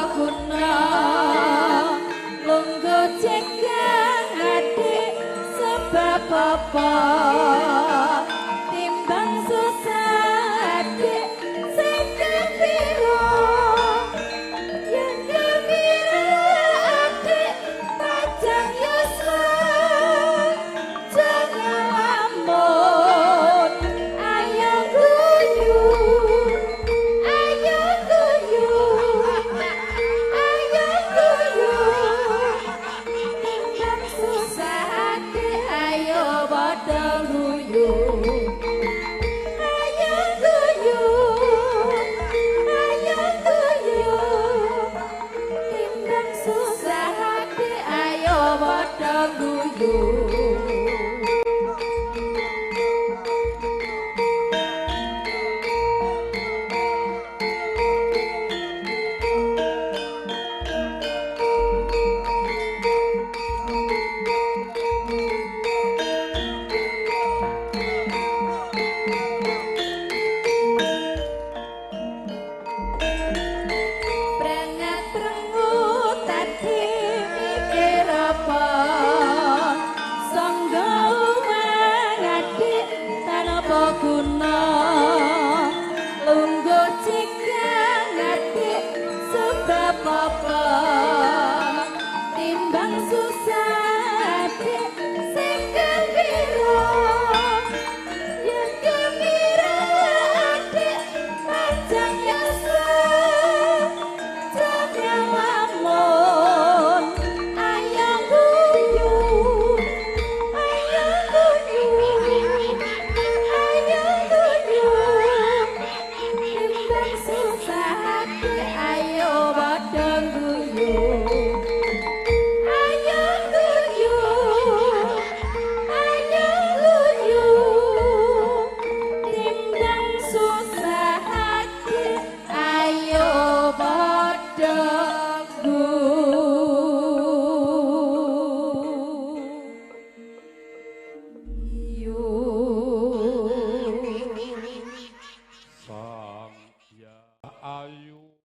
guna lungguh cekang adik sebab apa timbang susah adik sing gembira yen gembira adik pajang yuswa jangan lamun ayo guyu ayo guyu ayo guyu timbang susah adik ayo padha guyu ayo guyu ayo guyu timbang susah adik ayo padha guyu. Prengat prengut tadi mikir apa sangga uang adik tanpa guna lungguh cekang adik sebab apa timbang susah adik sing gembira yen gembira adik panjang yuswa jangan lamun ayo guyu ayo guyu ayo guyu timbang susah adik ayo padha guyu ayo guyu ayo guyu timbang susah adik ayo padha guyu. Sang ya ayu.